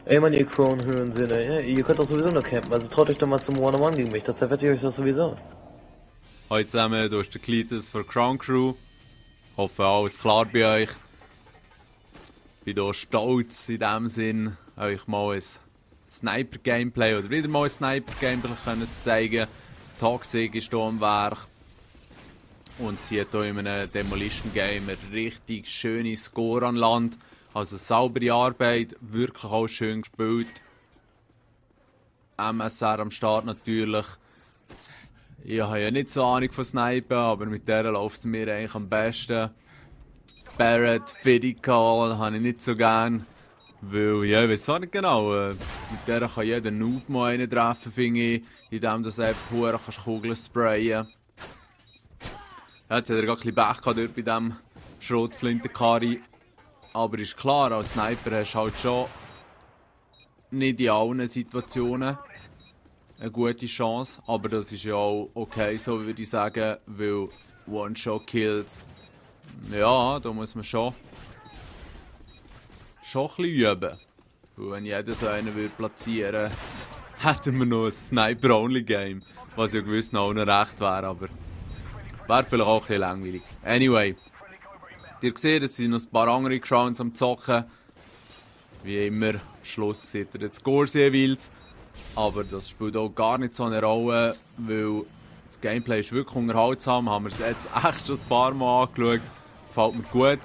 Ey, Mann, ihr Crown-Höhensöhne, ja, ihr könnt doch sowieso nur campen, also traut euch doch mal zum One-on-One gegen mich, das zerfetzt ihr euch doch sowieso. Hallo zusammen, du bist der Klitus von Crown Crew. Hoffe, alles klar bei euch. Bin hier stolz in dem Sinn, euch mal ein Sniper-Gameplay oder wieder mal ein Sniper-Gameplay zu zeigen. Der Toxic ist hier am Werk und zieht hier in einem Demolition-Game eine richtig schöne Score an Land. Also saubere Arbeit, wirklich auch schön gespielt. MSR am Start natürlich. Ich habe ja nicht so Ahnung von Snipen, aber mit der läuft es mir eigentlich am besten. Barrett, Fiddy-Call habe ich nicht so gern. Weil, ja, ich weiß auch nicht genau. Mit der kann jeder Noob mal einen treffen, finde ich. Indem du einfach Huren Kugeln sprayen. Ja, jetzt hat er gerade ein bisschen Pech gehabt dort bei diesem Schrotflintenkari. Aber ist klar, als Sniper hast du halt schon nicht in allen Situationen eine gute Chance. Aber das ist ja auch okay, so würde ich sagen, weil One-Shot-Kills, ja, da muss man schon ein bisschen üben. Weil wenn jeder so einen würde platzieren, hätten wir noch ein Sniper-Only-Game. Was ja gewiss noch recht wäre, aber wäre vielleicht auch ein bisschen langweilig. Anyway, ihr seht, es sind noch ein paar andere Crowns am Zocken. Wie immer, am Schluss seht ihr jetzt Scores jeweils. Aber das spielt auch gar nicht so eine Rolle, weil das Gameplay ist wirklich unterhaltsam. Haben wir es jetzt echt schon ein paar Mal angeschaut. Gefällt mir gut.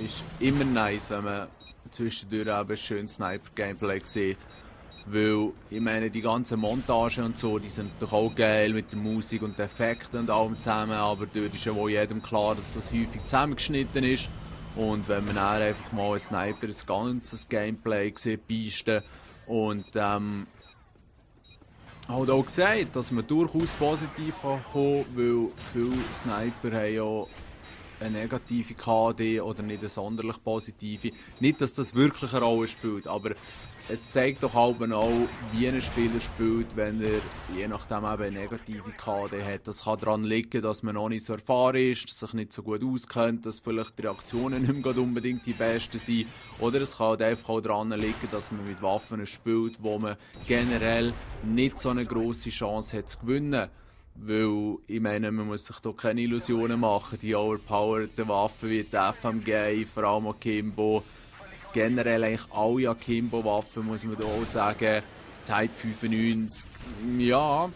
Ist immer nice, wenn man zwischendurch eben ein schönes Sniper-Gameplay sieht. Weil, ich meine, die ganzen Montagen und so, die sind doch auch geil mit der Musik und den Effekten und allem zusammen. Aber dort ist ja wohl jedem klar, dass das häufig zusammengeschnitten ist. Und wenn man dann einfach mal ein Sniper, ein ganzes Gameplay sieht, Pisten und halt auch gesagt, dass man durchaus positiv kommen kann, weil viele Sniper haben ja eine negative KD oder nicht eine sonderlich positive. Nicht, dass das wirklich eine Rolle spielt, aber es zeigt doch auch, wie ein Spieler spielt, wenn er je nachdem eben eine negative KD hat. Das kann daran liegen, dass man noch nicht so erfahren ist, sich nicht so gut auskennt, dass vielleicht die Reaktionen nicht mehr unbedingt die besten sind. Oder es kann halt einfach auch daran liegen, dass man mit Waffen spielt, wo man generell nicht so eine grosse Chance hat zu gewinnen. Weil, ich meine, man muss sich doch keine Illusionen machen. Die overpowerten Waffen wie die FMG, vor allem Akimbo, generell eigentlich alle Akimbo-Waffen, muss man da auch sagen, Type 95, ja,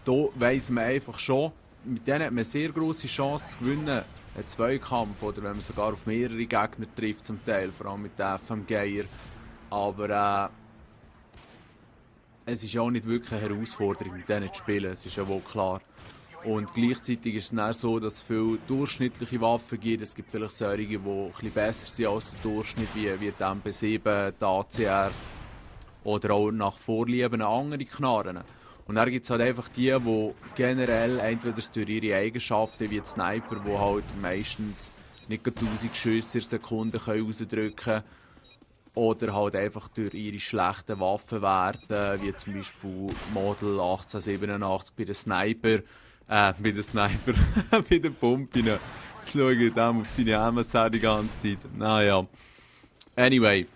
da weiss man einfach schon, mit denen hat man eine sehr grosse Chance zu gewinnen. Ein Zweikampf, oder wenn man sogar auf mehrere Gegner trifft, zum Teil, vor allem mit den FMG'er. Aber es ist auch nicht wirklich eine Herausforderung, mit denen zu spielen, es ist ja wohl klar. Und gleichzeitig ist es dann so, dass es viele durchschnittliche Waffen gibt. Es gibt vielleicht solche, die ein bisschen besser sind als der Durchschnitt, wie die MP7, die ACR oder auch nach Vorlieben andere Knarren. Und dann gibt es halt einfach die generell entweder durch ihre Eigenschaften, wie die Sniper, die halt meistens nicht 1000 Schüsse in Sekunden rausdrücken können, oder halt einfach durch ihre schlechten Waffenwerte, wie zum Beispiel Model 1887 bei den Sniper, bei den Pumpen. Jetzt schaue ich dem auf seine MSR die ganze Zeit. Naja. Anyway.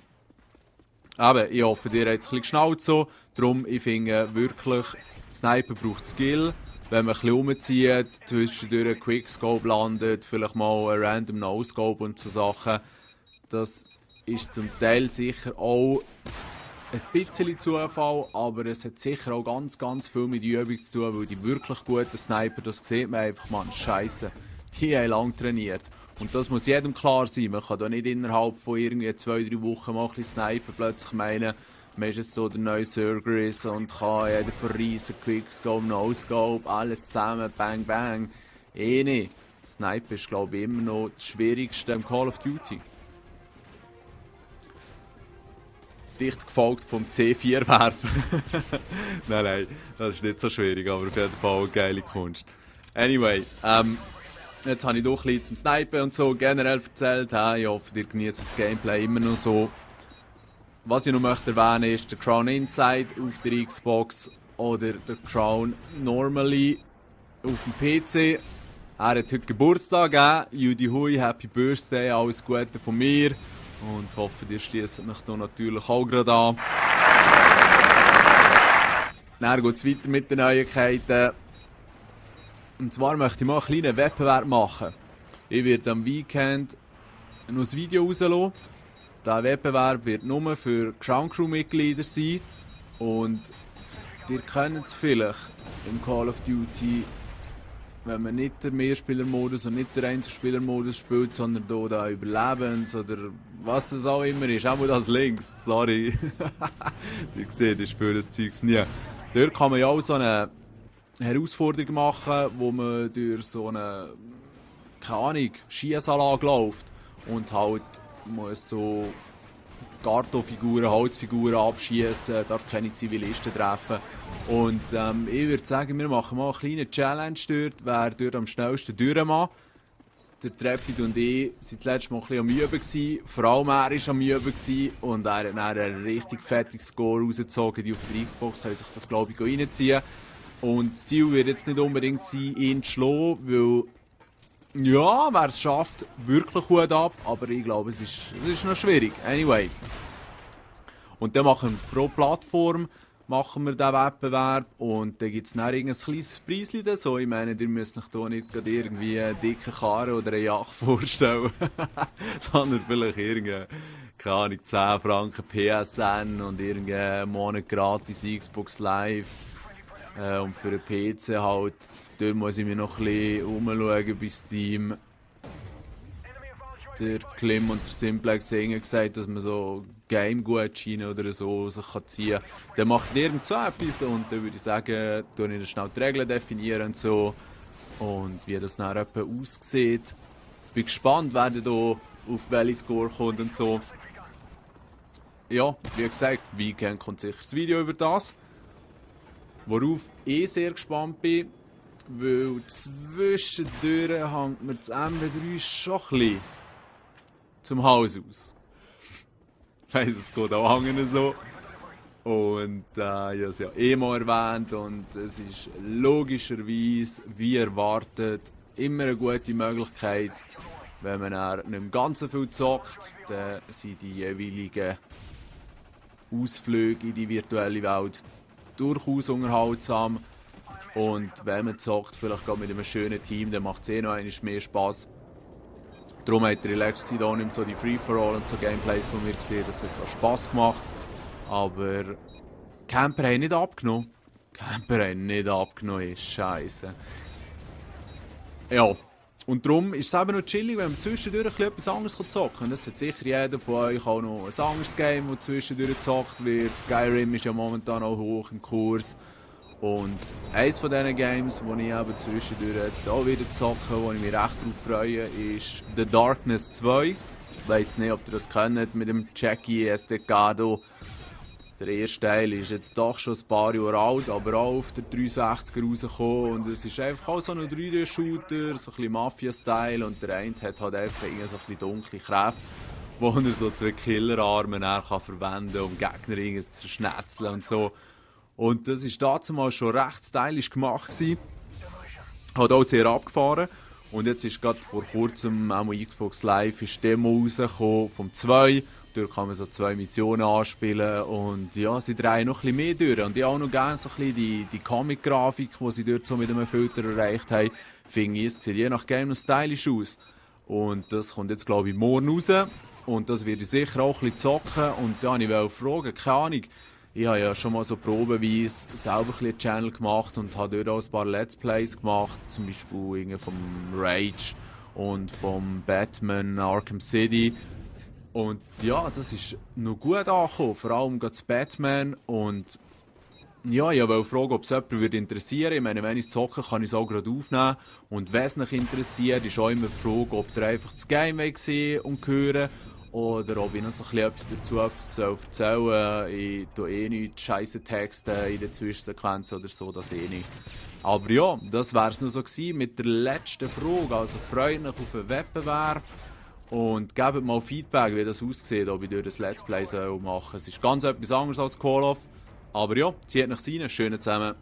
Aber ich hoffe, dir hat es ein bisschen geschnallt so. Darum, ich finde wirklich, Sniper braucht Skill. Wenn man ein bisschen rumzieht, zwischendurch einen Quickscope landet, vielleicht mal einen Random No-Scope und so Sachen. Das ist zum Teil sicher auch ein bisschen Zufall, aber es hat sicher auch ganz, ganz viel mit Übung zu tun, weil die wirklich guten Sniper, das sieht man einfach, man, Scheiße, die haben lang trainiert. Und das muss jedem klar sein, man kann da nicht innerhalb von irgendwie 2-3 Wochen mal ein bisschen snipen, plötzlich meinen, man ist jetzt so der neue Surgeris und kann jeder verreisen, Quickscope, No-Scope, alles zusammen, bang bang. Nicht. Sniper ist glaube ich immer noch das Schwierigste im Call of Duty. Dicht gefolgt vom C4 werfen. nein, das ist nicht so schwierig, aber auf jeden Fall eine geile Kunst. Anyway, jetzt habe ich doch ein bisschen zum Snipen und so generell erzählt. Ich hoffe, ihr genießt das Gameplay immer noch so. Was ich noch möchte erwähnen ist der Crown Inside auf der Xbox oder der Crown Normally auf dem PC. Er hat heute Geburtstag, Judy Hui, Happy Birthday, alles Gute von mir. Und hoffe, ihr schließt mich hier natürlich auch gerade an. Dann geht es weiter mit den Neuigkeiten. Und zwar möchte ich mal einen kleinen Wettbewerb machen. Ich werde am Weekend noch ein Video rauslassen. Dieser Wettbewerb wird nur für Ground Crew Mitglieder sein. Und ihr kennt es vielleicht im Call of Duty, wenn man nicht den Mehrspielermodus und nicht den Einzelspielermodus spielt, sondern hier da Überlebens oder was das auch immer ist. Auch das links, sorry. Ihr seht, ich spiele das Zeugs nie. Dort kann man ja auch so eine Herausforderung machen, wo man durch so eine, keine Ahnung, Schiessanlage läuft und halt muss so Kartonfiguren, Holzfiguren abschießen, darf keine Zivilisten treffen. Und ich würde sagen, wir machen mal eine kleine Challenge dort, wer dort am schnellsten durchmacht. Der Treppit und ich waren das letzte Mal ein bisschen am Üben gewesen. Vor allem er war am Üben gewesen und er hat dann einen richtig fetten Score rausgezogen. Die auf der Xbox können sich das, glaube ich, reinziehen. Und das Ziel wird jetzt nicht unbedingt sein, ihn zu schlagen, weil, ja, wer es schafft, wirklich gut ab. Aber ich glaube, es ist noch schwierig. Anyway. Und dann machen wir pro Plattform diesen Wettbewerb und dann gibt es dann ein kleines Preischen. So, ich meine, ihr müsst euch hier nicht gerade irgendwie einen dicken Karren oder eine Yacht vorstellen, sondern vielleicht irgendeine, keine Ahnung, 10 Franken PSN und irgendeinen Monat gratis Xbox Live. Und für den PC halt, dort muss ich mir noch ein bisschen umschauen bei Steam. Der Klim und der Simplex haben gesagt, dass man so Game-Gutscheine oder so sich ziehen kann. Dann macht irgend so etwas und dann würde ich sagen, tue ich schnell die Regeln definieren und so. Und wie das dann etwa aussieht. Bin gespannt, wer da auf welche Score kommt und so. Ja, wie gesagt, Weekend kommt sicher das Video über das. Worauf ich sehr gespannt bin, weil zwischendurch hängt mir das MW3 schon ein bisschen zum Haus aus. Ich weiss, es geht auch hängen so. Und ich habe es ja eh mal erwähnt und es ist logischerweise, wie erwartet, immer eine gute Möglichkeit, wenn man nicht mehr ganz so viel zockt, dann sind die jeweiligen Ausflüge in die virtuelle Welt durchaus unterhaltsam. Und wenn man zockt, vielleicht gerade mit einem schönen Team, dann macht es eh noch einmal mehr Spass. Darum hat er in letzter Zeit auch nicht mehr so die Free-for-all und so Gameplays von mir gesehen. Das hat zwar Spass gemacht, aber Camper haben nicht abgenommen. Ist scheisse. Ja, und darum ist es eben noch chillig, wenn man zwischendurch etwas anderes zocken kann. Das hat sicher jeder von euch auch noch ein anderes Game, das zwischendurch gezockt wird. Skyrim ist ja momentan auch hoch im Kurs. Und eines von diesen Games, die ich eben zwischendurch jetzt auch wieder zocke, wo ich mich recht darauf freue, ist The Darkness 2. Ich weiss nicht, ob ihr das kennt, mit dem Jackie Estacado. Der erste Teil ist jetzt doch schon ein paar Jahre alt, aber auch auf der 360er rausgekommen. Und es ist einfach auch so ein 3D-Shooter, so ein bisschen Mafia-Style. Und der eine hat halt einfach so ein bisschen dunkle Kräfte, wo er so 2 Killerarme verwenden kann, um Gegner zu schnetzeln und so. Und das war damals schon recht stylisch gemacht gewesen. Hat auch sehr abgefahren. Und jetzt ist gerade vor kurzem auch Xbox Live ist Demo rausgekommen vom 2. Dort kann man so 2 Missionen anspielen und ja, sie drehen noch ein bisschen mehr durch. Und ich habe auch noch gerne so ein bisschen die Comic-Grafik, die sie dort so mit einem Filter erreicht haben, finde ich, es sieht je nach Game noch stylisch aus. Und das kommt jetzt, glaube ich, morgen raus. Und das werde ich sicher auch ein bisschen zocken. Und da wollte ich fragen, keine Ahnung, ich habe ja schon mal so probeweise selber einen Channel gemacht und habe dort auch ein paar Let's Plays gemacht, zum Beispiel vom Rage und vom Batman Arkham City. Und ja, das ist noch gut angekommen, vor allem das Batman. Und ja, ich wollte fragen, ob es jemanden interessieren würde. Ich meine, wenn ich es zocke, kann ich es auch gerade aufnehmen. Und wenn es mich interessiert, ist auch immer die Frage, ob ihr einfach das Game sehen und hören oder ob ich noch so etwas dazu erzählen soll. Ich tue eh nicht scheisse Texte in den Zwischensequenzen oder so, das eh nicht. Aber ja, das wäre es noch so gewesen mit der letzten Frage. Also freut euch auf den Wettbewerb. Und gebt mal Feedback, wie das aussieht, ob ich durch das Let's Play machen soll. Es ist ganz etwas anderes als Call of. Aber ja, zieht euch rein, schön zusammen.